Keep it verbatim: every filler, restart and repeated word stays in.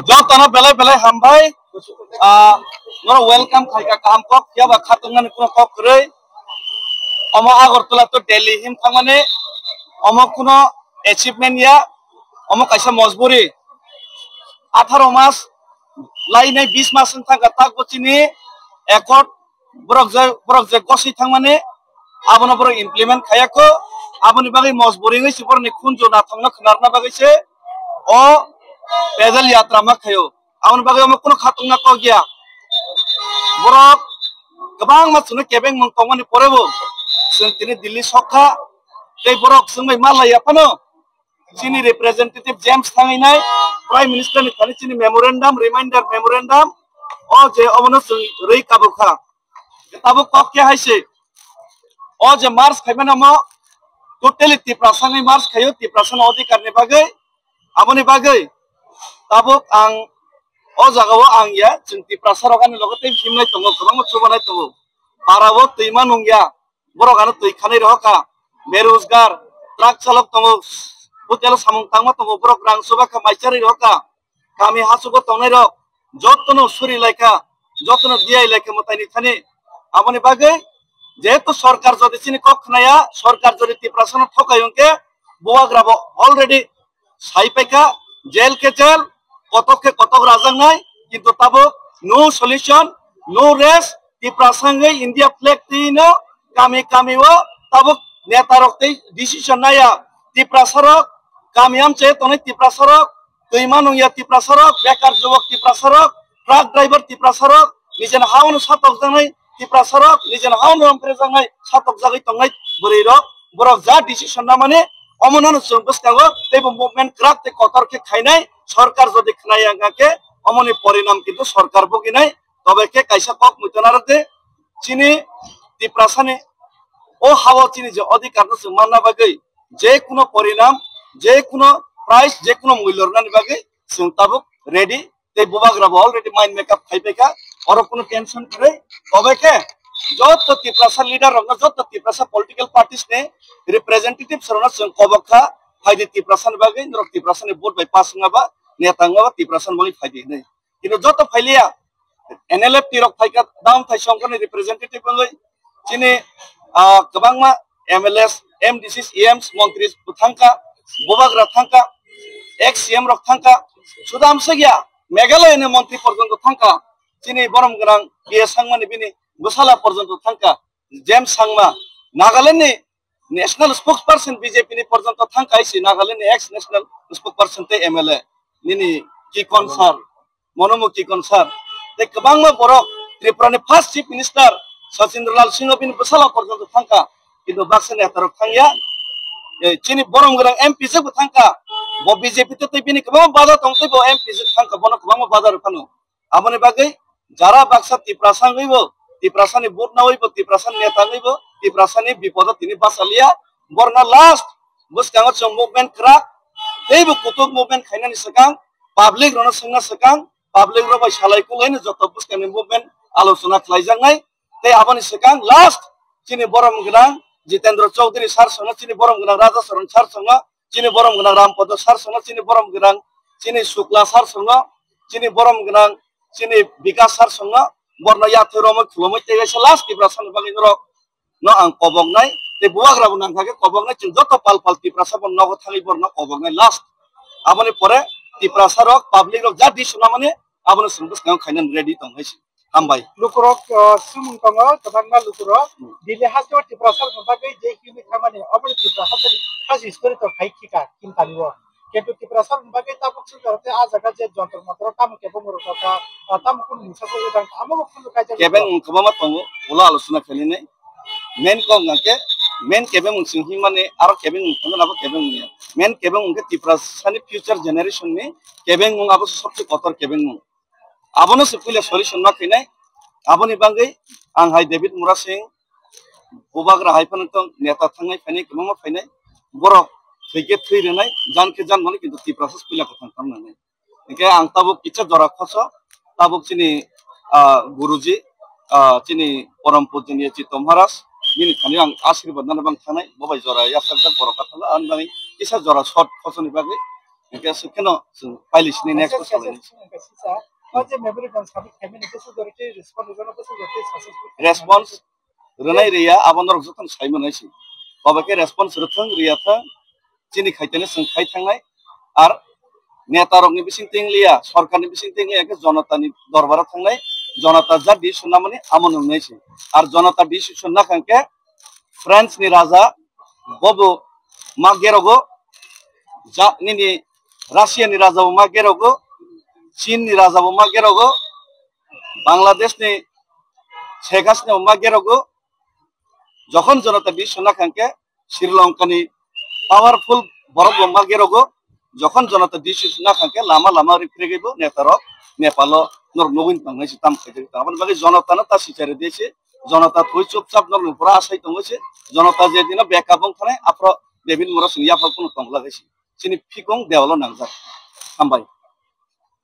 Jotono belai belai hambai. Ah, norok welcome khaika kaham kok, phiya ba khatungmani kuno kok kwrwi. Omo Agartala to Delhi him thangmani, omo kuno achievement ya, omo kaisa mojburi. Atharo mas, lainai bis mas wng thangkha, tak bo chini accord borok je, borok je goswi thangmani, abono borok implement khayakho, aboni bagwi mojburi wngwi se borokni khunju nathokno khwnarna bagwi se o pedal yatra ma khaio. Aboni bagwi omo kuno khatungna kok ya. Borok kwbangma chwngno kebengmung tongmani porebo chwng tini Delhi sokha, tei borok chwng bai ma laiya phano chini representative James thanginai Prime Minister ni thani chini memorandum, reminder memorandum, o je omono chwng rwi kabukha. Tabuk kok khe hai se, o je march khaimani omo totally Tiprasa ni march khaio, Tiprasa ni odhikar ni bagwi, aboni bagwi tabuk ang o jaga o ang ya, chwng Tiprasa rok ani logo tei himnai tongo, kwbangma chubanai tongo, para o twima nung ya, borok ano twi khanai rohor kha, berojgar, truck chalok tongo, hotel o samung tangma tongo, borok rang chuba kha, mai charwi rohor kha, kami hachugo tongnai rok jotono suri laikha, jotono diyai laikha mwtaini thani. Aboni bagwi jehetu sorkar jodi chini kok khnaya, sorkar jodi Tiprasano thokai hwnkhe bubagra bo already sai paikha, jail khe jail, kotok khe kotok rajaknai, kintu tabuk no solution, no rest, Tiprasa wngwi India flag twino kami kami o tabuk neta rok tei decision naya, Tiprasa rok kami amchai tongnai Tiprasa rok, twima nungya Tiprasa rok, bekar jubok Tiprasa rok, truck driver Tiprasa rok, nijeni haono satokjaknai Tiprasa rok, nijeni haono romphrejaknai satokjagwi tongnai bwrwi rok, borok ja decision namani omono chwng bwskango teibo movement kwrak tei kotor khe khainai, sorkar jodi khnaya wngkha khe omoni porinam kintu sorkar buginai. Tobe khe kaisa kok muitonaro de chini Tiprasani o hao chini je odhikar no chwng manna bagwi je kuno porinam, je kuno price, je kuno mulyo rwnani bagwi chwng tabuk ready. Tei bubagra bo already mind make up khai paikha, oro kuno tension kwrwi. Tobe khe joto Tiprasa leader rokno, joto Tiprasa political parties ni representatives rokno chwng kobok kha, phaidi Tiprasani bagwi, norok Tiprasani vote bai pass wngma ba, neta wngma ba, Tiprasani bagwi phaidi hinwi. Kintu joto phailiya, N L F T rok phaikha, down thai songkhorni representative wngwi, chini, ah, kwbangma M L As, M D Cs, E Ms, montri bo thangkha, bubagra thangkha, ex C M rok thangkha, sudam sagya, Meghalaya ni montri porjonto thangkha, chini borom gwnang P A Sangmani bini bwsala porjonto thangkha, James Sangma, Nagaland ni national spokesperson B J P ni porjonto thangkha, isi Nagaland ni ex national spokesperson tei M L A nini Kikon sir. Monomo Kikon sir, tei kwbangma borok Tripura ni first chief minister Sachindralal Singh bini bwsala porjonto thangkha, kintu baksa neta rok thangya. Eh, chini borom gwnang M P jwk bo thangkha, bo B J P tei bini kwbangma bada tong tei bo M P jwk thangkha, bono kwbangma bada rw phano. Aboni bagwi jara baksa Tiprasa wngwi bo, Tiprasani vote nawi bo, Tiprasani neta wngwi bo, Tiprasani bipodo tini bachaliya, borna last bwskango chwng movement kwrak, teibo kutuk movement khainani swkang, public rokno swngna swkang, public rok bai salai kulaino joto bwskangni movement alochona khlaijaknai. Tei aboni swkang last chini borom gwnang Jitendra Chaudhary sir songno, chini borom gwnang Raja Charan sir songno, chini borom gwnang Rampada sir songno, chini borom gwnang chini Shukla sir songno, chini borom gwnang chini Bikas sir songno, borno yathwi romwi khulumwi tei kaisa last Tiprasani bagwi norok no ang koboknai, tei bubagra bo nangkha khe koboknai, chwng joto pal pal Tiprasa bo nogo thangwi borno koboknai last. Aboni pore Tiprasa rok, public rok ja dis swnamani abono chwng bwskango khainani ready tong hai se. Hambai. Lukurok, uh, sumung tongo, kwbangma lukurok. Hmm. Delhi hasteo Tiprasa rokni bagwi je himwi thamani, obo Tiprasa rokni khasi story to khai khika, kintanio. Kintu Tiprasa rokni bagwi tabuk swngcharo tei ah jaga je jontor montor tamo kebo muruk kha, ah, tamo kunu mungsa khe wngkha, amo bo kunu kaijak kebeng wngkha. Kwbangma tongo, ulo alochona khainani. Main kok hwnkha khe, main kebeng wng sing himani, aro kebeng wng thangna abo kebeng wngya. Main kebeng wngkhe Tiprasani future generation ni kebeng wng abo sobse kotor kebeng wng. Abono se puila solution ma khainai. Aboni bagwi ang hai David Murasing, bubagra hai phano tong neta thangnai phainai, kwbangma phainai. Borok thwi khe thwi rwnai, jan khe jan mano, kintu Tiprasa puila kwthang khamnai. Hingke ang tabuk kisa jora khoso, tabuk chini, ah, guruji, ah, chini porom pujaniya Chitto Maharaj, nini thani ang ashirbad nani bang thanai, bo bai jora yasakjak borok kathala, ang nani kisa jora short khosoni bagwi. Hingke aswk kheno chwng pailishini next o salai. Response rwnai riya abo norok jotono sai manai se. Obo khe response rwthwng riya thwng, chini khaitene chwng khai thangnai. Ar neta rokni bising tengliya, sorkarni bising tengliya khe jonotani dorbaro thangnai, jonota ja decision namani amo nungnai se. Ar jonota decision nakhang khe France ni raja bobo ma gerogo, ja nini Russia ni raja bo ma gerogo, Chin ni raja bo ma gerogo, Bangladesh ni Sheikh Hasina bo ma gerogo. Jokhon jonota decision nakhang khe Sri Lanka ni powerful borok bo ma gerogo. Jokhon jonota decision nakhang khe lama lama ripregebo neta rok Nepal o norok nugwi tongnai se tam khaijak. Aboni bagwi jonota no ta sichari de se, jonota thwi chupchap norok pura asai tongo se, jonota je dino backup wng thanai aphro David Murasing yaphal kuno tong lagai se. Chini phikung dewalo nangjak. Hambai.